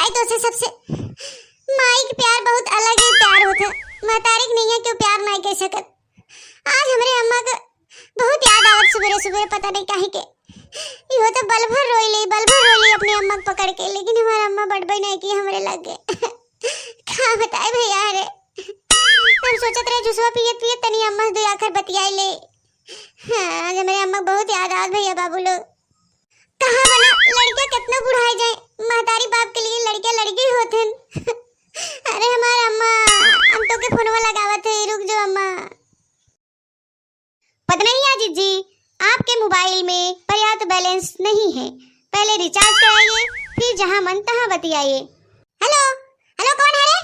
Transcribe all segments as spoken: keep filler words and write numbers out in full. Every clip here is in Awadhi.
तो से सबसे माई के प्यार बहुत अलग ही प्यार होत है। महतारी के नैया केहू प्यार नाहीं कह सकत। आज हमरे अम्मा के बहुत याद आवत सुबेरे सुबेरे, पता नाहीं काहे के। इहो तो बल भर रोई ले, बल भर रोई ले अपने अम्मा के पकड़ के, लेकिन हमार अम्मा बटबे नाहीं की हमरे लगे। का बताए भैया रे, हम सोचत रहे जुसवा पियत पियत तनी अम्मा से दो आखर बतियाई ले। हाँ, आज हमरे अम्मा के बहुत याद आवत भैया बाबू लोग। कहाँ बना, लड़कियाँ कितनो बुढ़ाए जाए, महतारी बाप के लिए लड़कियाँ लड़की होत हन। अरे हमार अम्मा, हम तो के फोनवा लगावत है, रुक जो अम्मा। पदनैया जिज्जी, आपके मोबाइल में पर्याप्त बैलेंस नहीं है, पहले रिचार्ज कराइए, फिर जहाँ मन तहाँ बतियाइए। हेलो, हेलो, कौन है रे?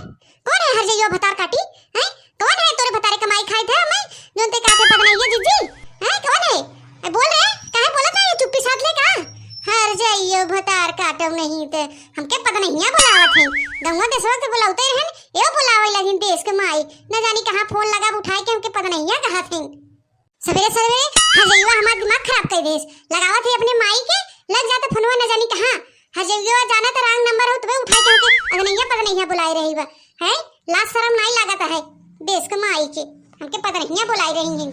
कौन है हरजइयो भतार काटी? हैं? कौन है तोरे भतारे कमाई खाए थे हमें? जोन ते काटे पदनैया जिज्जी? हैं? कौन है? ए, बोल रे, काहे बोलत है ये चुप्पी साध ले का? हरजइयो भतार काटो नहीं ते हमके पदनैया बुलावत है। गंगा देशवा के बुलावते रहन, यो बुलावे लगिन देश के माई। न जानी कहाँ फोन लगा उठाए के हमके पदनैया कहत है। सवेरे सवेरे हरजइया हमार दिमाग खराब कर देस। लगावत है अपने माई के, लग जाता फोनवा न जानी कहाँ। हरजइया जाना तो रॉन्ग नंबर हो, तबे उठा के हमके अगनैया पगनैया बुलाए रही बा। हैं? लाज शरम नाई लागत है देश के माई के, हमके पगनैया बुलाए रही हैं।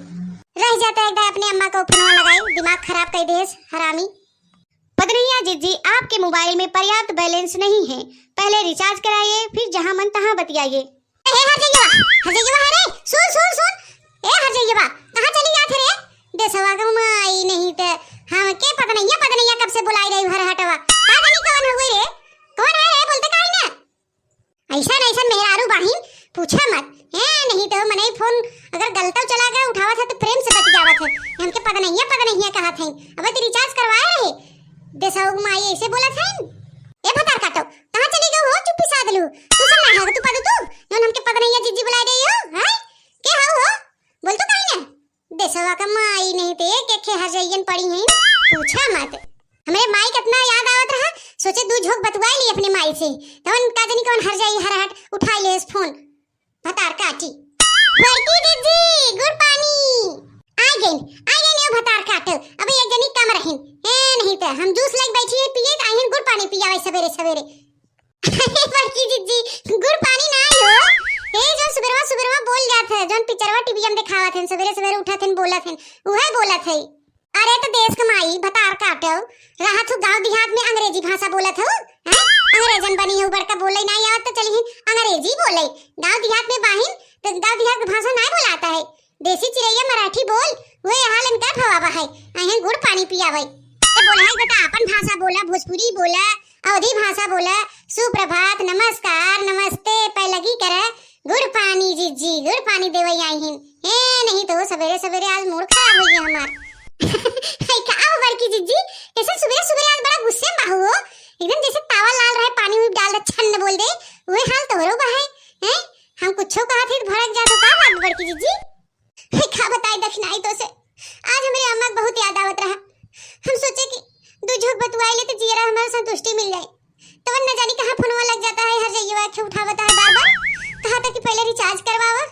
रह जाता एकदम अपने अम्मा को फोनवा लगाई, दिमाग खराब कर देस हरामी। पगनैया जिज्जी, आपके मोबाइल में पर्याप्त बैलेंस नहीं है, पहले रिचार्ज कराइए, फिर जहाँ मन तहाँ बतियाइए। ए, हरजइया, हरजइया, अरे, सुन, सुन, सुन। ए, हरजइया, कहाँ चली जात रे? देशवा के माई नहीं ते, हमके पगनैया, पगनैया कब से बुलाई रही हर हटवा। का जानी कौन हो गई रे? कौन है रे? बोलते काहे ना? ऐसन, ऐसन मेहरारू बाहिन, पूछा मत। ए, नहीं तो मनई फोन अगर गलतौ चला गया, उठावत है तो प्रेम से बतियावत है। हमके पगनैया, पगनैया कहत है। अब तो रिचार्ज करवाए रहे। देशवा के माई ऐसे बोलत है। ए, भतार काटो, कहाँ चली गऊ हो? चुप्पी साध लू। तू सब ना हो, तू पदू तू। जौन हमके पगनैया जिज्जी बुलाए रही हो, हैं? के हो हो? बोल तो काहे ना? देशवा का माई नहीं ते के खे हरजइयन पड़ी हैं। पूछा मत। हमरे माई कितना याद आवत रहा, सोचे दू झोंक बतुआई ली अपने माई से। तवन का जानी कौन हरजइया हरहट उठाई ले फोन। भतार काटी। बड़की जिज्जी, गुड़ पानी। आ गई, आ गई, ले भतार काटो। अबे एक जनी कम रहिन। ए, नहीं तो हम जूस लेके बैठी है, पिए तो आई हैं गुड़ पानी पियावे सवेरे सवेरे। बड़की जिज्जी, गुड़ पानी ना आई हो। ए, जो सुबेरवा, सुबेरवा बोल जात है, जौन पिक्चरवा टीवी में दिखावत है, सवेरे सवेरे उठत है, बोलत है, उहे बोलत है। अरे तो देश के माई भतार काटो, रहा तू गांव देहात में अंग्रेजी भाषा बोलत हो, हैं? अंग्रेजन बनी हो, बड़का बोले नाई आवत तो चली ही अंग्रेजी बोले। गांव देहात में बाहिन तो गांव देहात की भाषा नाई बोलाता है, देसी चिरैया मराठी बोल, वे हाल इनका भवावा है, अहें गुड़ पानी पियावे। ए बोला है बेटा, अपन भाषा बोला, भोजपुरी बोला, अवधी भाषा बोला, सुप्रभात, नमस्कार, नमस्ते, पैलगी करे, गुड़ पानी जिज्जी, गुड़ पानी देवै आई हिन। ए, नहीं तो सवेरे सवेरे आज मूड खराब होइ गया हमार। है का हो बड़की जिज्जी, ऐसे सवेरे सवेरे आज बड़ा गुस्से में बाहू हो, एकदम जैसे तावा लाल रहे, पानी में डाल दे, छन्न बोल दे, वही हाल तोहरो बा है, हैं? हम कुछो कहा थे तो भड़क जा तो का बात बड़की जिज्जी? है का बताई दखिनाई तो से, आज हमरे अम्मा के बहुत याद आवत रहा। हम सोचे कि दू झोंक बतुआई ले तो जियरा हमारा संतुष्टि मिल जाए। तवन न जानी कहाँ फोनवा लग जाता है, हरजइया के उठावता है बार बार। कहा था कि पहले रिचार्ज करवावा,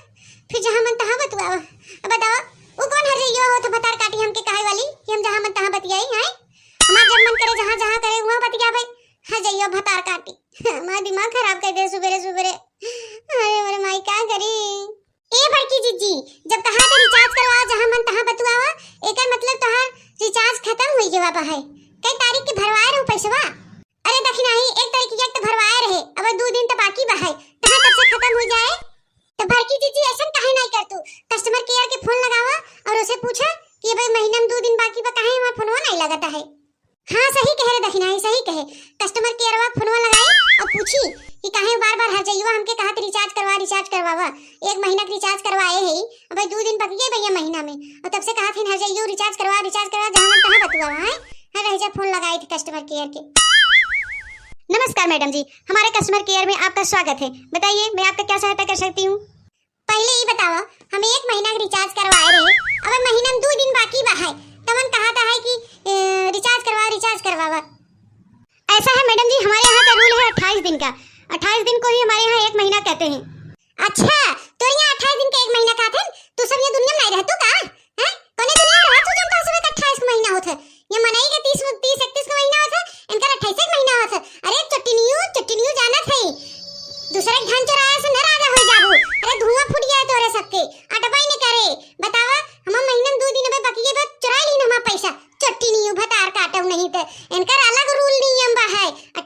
फिर जहाँ मन तहाँ बतुआवा। अब बतावा, वो कौन हरजइया हो तो भतार काटी हमके कहे वाली कि हम जहाँ मन तहाँ बतियाई, हैं? हमार जब मन करे, जहाँ, जहाँ करे, वहाँ बतियावे। हरजइया भतार काटी। हमार दिमाग खराब कर दे सुबेरे सुबेरे। अरे मोरे माई, का करी? ए बड़की जिज्जी, जब कहा तो रिचार्ज करवावा, जहाँ मन तहाँ बतुआवा, एकर मतलब तोहार रिचार्ज खत्म हुई गवा बा है। कई तारीख के भरवाए रहू पैसवा? अरे दखिनाही, एक तारीख के तो भरवाए रहे, अब दू दिन तो बाकी बा है, कहाँ कब से खत्म हो जाए? तो बड़की जिज्जी ऐसन काहे नाई कर तू, कस्टमर केयर के फोन लगावा और उसे पूछा कि अब महीना में दू दिन बाकी बा, काहे हमार फोनवा नाई लगता है? हाँ, सही कहे रे दखिनाही, सही कहे। कस्टमर केयरवा फोनवा लगाई और पूछी कि काहे बार बार हरजइया हमके कहत रिचार्ज करवा, रिचार्ज करवावा। एक महीना के रिचार्ज करवाए है, अब दू दिन बच गए भैया महीना में, और तब से कहत हिन हरजइया रिचार्ज करवा, रिचार्ज करवा, जहाँ मन तहाँ बतुआ है। हर रह जा फोन लगाई थी कस्टमर केयर के। नमस्कार मैडम जी, हमारे कस्टमर केयर में आपका स्वागत है। बताइए, मैं आपका क्या सहायता कर सकती हूँ? पहले ई बतावा, हम एक महीना के रिचार्ज करवाए रहे, अब महीना में दू दिन बाकी बा है, तवन कहा था है कि, ए, रिचार्ज करवा, रिचार्ज करवावा। ऐसा है मैडम जी, हमारे यहाँ का रूल है अट्ठाईस दिन का, अट्ठाईस दिन को ही हमारे यहाँ एक महीना कहते हैं। अच्छा, तो यहाँ अट्ठाईस दिन का एक महीना कहते हैं, तू सब ये दुनिया में नहीं रहतू का? हैं? कौने दुनिया में रहतू जब तक सुबह का अट्ठाईस का महीना होता है? ये मनई के तीस, तीस, इकतीस का महीना होता है, इनका अट्ठाईस का महीना होता है। अरे चट्टी न्यू, चट्टी न्यू जाना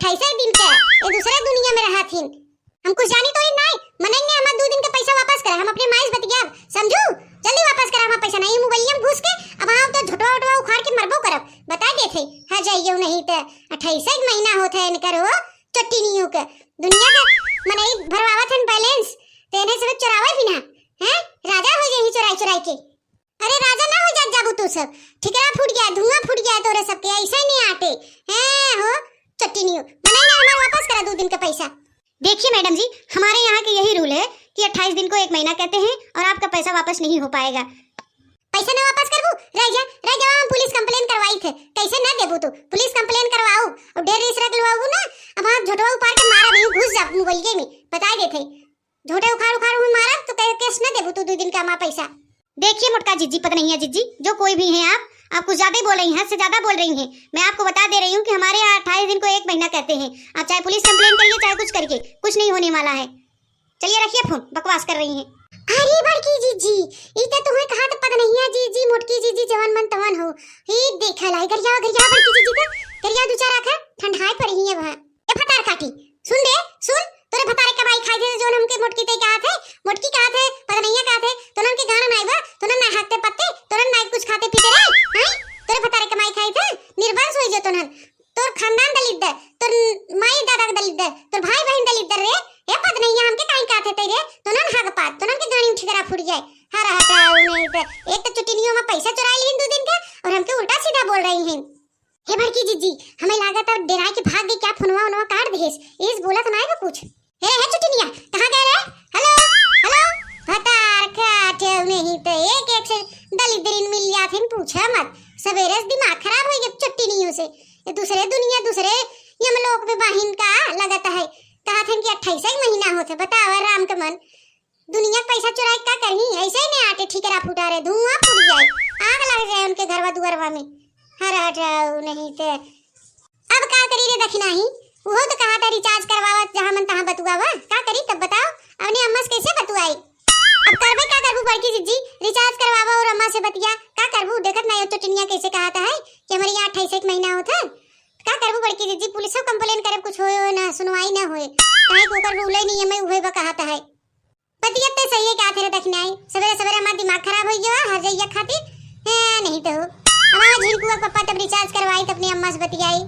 अट्ठाईस दिन के, ये दूसरे दुनिया में रहत हिन। हम कुछ जानी तो नहीं, मनई ने हमार दू दिन के पैसा वापस करा, हम अपने माई से बतियाब, समझू? जल्दी वापस करा हमार पैसा, नहीं मोबाइलिया में घुस के अब हम तो झोटवा उठवा उखाड़ के मरबो करब, बता देत है। हाँ जाइयो नहीं तो अट्ठाईस महीना होत है इनकर हो, चट्टी नियू के। दुनिया के मनई भरवावत हन बैलेंस, तो इन्हें सब चुरावे भी ना, हैं? राजा हो जाई चुराई चुराई के। अरे राजा ना हो जात जाबू तू सब, ठिकरा फूट गया, धुआं फूट गया तोरे सबके, ऐसे नहीं आटे, हैं हो, चट्टी नियू। मनई ने हमार वापस करा दू दिन का पैसा। देखिए मैडम जी, हमारे यहाँ के यही रूल है कि अट्ठाईस दिन को एक महीना कहते हैं और आपका पैसा वापस नहीं हो पाएगा। पैसा ना वापस करबू, रह जा, रह जा, हम पुलिस कंप्लेन करवाई थे, कैसे ना देबू तू, पुलिस कंप्लेन करवाऊ, और ढेर रिस रख लुआऊ ना, अब हम झोटवा उपाड़ के मारा भी, घुस जा मोबाइल में, बता देते, झोटे उखाड़ उखाड़ हूँ मारा, तो कहे केस ना देबू तू दू दिन का हमारा पैसा। देखिए मोटका जिज्जी, पता नहीं है जिज्जी, जो कोई भी हैं आप, आप कुछ ज्यादा ही बोल रही हैं, हद से ज्यादा बोल रही हैं। मैं आपको बता दे रही हूँ कि हमारे यहाँ अट्ठाईस दिन को एक महीना कहते हैं। आप चाहे पुलिस कंप्लेन करिए, चाहे कुछ करिए, कुछ नहीं होने वाला है। चलिए रखिए फोन, बकवास कर रही हैं। अरे बड़की जिज्जी, ई तो तुम्हें कहा तो पता नहीं है जिज्जी, मोटकी जिज्जी जवन मन तवन हो। ही देखा लाई गरिया, गरिया बड़की जिज्जी का, गरिया दू चार आखा ठंडाए पड़ी है वहाँ। ए फतार काटी, सुन बे, सुन, तोरे भतारे कमाई खाई थे, जोन हमके मोटकी ते कहा थे, मोटकी कहा थे, पता नहीं है कहा थे, तोनन के गाना नाई बा, तोनन ना हाकते पत्ते, तोनन ना कुछ खाते पीते रहे, हैं? तोरे भतारे कमाई खाई थे, निर्वंश होई जो तोनन, तोर खानदान दलिद्दर, तोर माई दादा के दलिद्दर, तोर भाई बहन दलिद्दर रे, ए पता नहीं है हमके काई कहा थे ते रे, तोनन हाक पात, तोनन के गाड़ी उठी करा फूट जाए, हर हटाओ नहीं तो, एक तो चुटिनियों में पैसा चुरा ली दो दिन का, और हमके उल्टा सीधा बोल रही हैं। हे बड़की जिज्जी, हमें लागत अब डेराए के भाग गई क्या, फोनवा उनवा काट देस, इस बोला तो नाई बा कुछ। हे, हे चुटिनिया, कहाँ गए रे? हेलो, हेलो, भतार काटे नहीं तो एक एक से दलिद्रिन मिल जाथिन, पूछा मत। सवेरे से दिमाग खराब हो गया चुटिनियों से। ये दूसरे दुनिया, दूसरे यमलोक में बाहिन का लगत है। कहा थे कि अट्ठाईस महीना होते, बतावा राम के मन। दुनिया के पैसा चुराए का करही, ऐसे ही नहीं आटे ठीकरा फूटा रे, धुआं फूट जाए, आग लग जाए उनके घरवा दुआरवा में। हर हटाओ नहीं ते। अब का करी रे दखिनाही, उहो तो कहा था रिचार्ज करवावत जहाँ मन तहाँ बतुआवा, का करी तब बताओ, अपने अम्मा से कैसे बतुआई? अब करबे का करबू बड़की जिज्जी, रिचार्ज करवावा और अम्मा से बतिया, का करबू? देखत नहीं हो चुटिनिया कैसे कहा था है कि हमारे यहाँ अट्ठाईस एक महीना होता है, का करबू बड़की जिज्जी, पुलिस कंप्लेन करे कुछ होए ना, सुनवाई ना होए, काहे कि ओकर रूले नियम है, उहे बा कहा था है। बतिया ते सही है, का थे रे दखिनाई? सवेरे सवेरे हमार दिमाग खराब हो गया हर जइया खातिर। हैं, नहीं तो हमारा झिनकुआ के पप्पा तब रिचार्ज करवाई, तब अपनी अम्मा से बतियाई।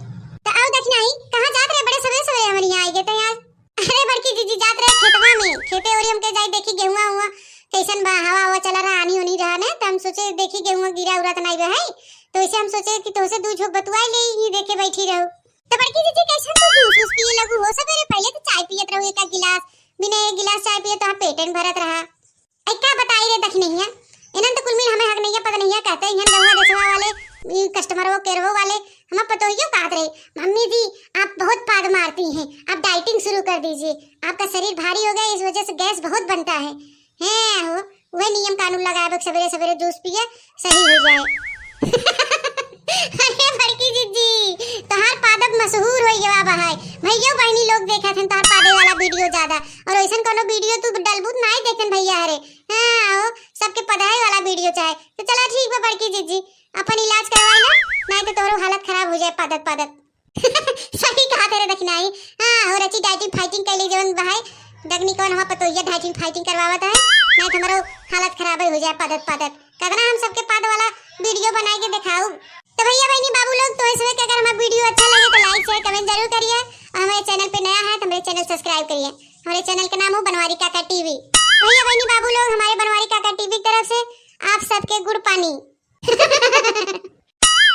तो आओ दखिनाई, कहाँ जात रहे बड़े सवेरे सवेरे हमारे यहाँ आइगे तो यार? अरे बड़की जिज्जी जात रहे खेतवा में, खेते ओरी हमके जाई देखी गेहुआ हुआ कैसन बा, हवा हवा चला रहा, आनी ओनी रहा ने, तो हम सोचे देखी गेहुआ गिरा उरा तो नहीं बा है, तो इसे हम सोचे कि तोसे दू झोंक बतुआई ले, ही देखे बैठी रहो। तो बड़की जिज्जी कैसन तू जूस वूस पिए लगू हो? सवेरे पहले तो चाय पियत रहो एक आध गिलास, बिना एक गिलास चाय पिए तो पेटे न भरत रहा। ऐ का बताई रे दखिनैया, इनन तो कुल मिल हमें हगनैया पगनैया कहते हैं, गौवा देसवा वाले, ई कस्टमरवो केयरवो वाले, हमार पतोहियो कहत रहे, "मम्मी जी, आप बहुत पाद मारती हैं, आप डाइटिंग शुरू कर दीजिए, आपका शरीर भारी हो गया, इस वजह से गैस बहुत बनता है।" हैं हो, वह नियम कानून लगाए बक सवेरे सवेरे जूस पिए, सही हो जाए। अरे बड़की जिज्जी, तोहार पादत मशहूर हो गया बा है। भैया बहनी लोग देखत हैं तोहार पादे वाला वीडियो ज्यादा, और ऐसन कोनो वीडियो तू डलबू त नाई देखन भैया हरे। हाँ, आओ, सबके पदाए वाला वीडियो चाहे। तो चला ठीक बा बड़की जिज्जी, अपन इलाज करवाई ला, नाई तो तोहरो हालत खराब हो जाए पादत पादत। सही कहा तेरे दखिनाई। हाँ, हो रची डाइटिंग फाइटिंग कर ली जवन बहाई, डगनी कौन हमार पतोहिया डाइटिंग फाइटिंग करवावत है, नाई तो हमारो हालत खराब हो जाए पादत पादत। कतना हम सबके पाद वाला वीडियो बनाए के दिखाऊ। तो भैया बहनी बाबू लोग, तो इसमें कि अगर हमारा वीडियो अच्छा लगे तो लाइक शेयर कमेंट जरूर करिए, और हमारे चैनल पे नया है तो हमारे चैनल सब्सक्राइब करिए। हमारे चैनल का नाम हो बनवारी काका टीवी। भैया बहनी बाबू लोग, हमारे बनवारी काका टीवी की तरफ से आप सबके गुड़ पानी।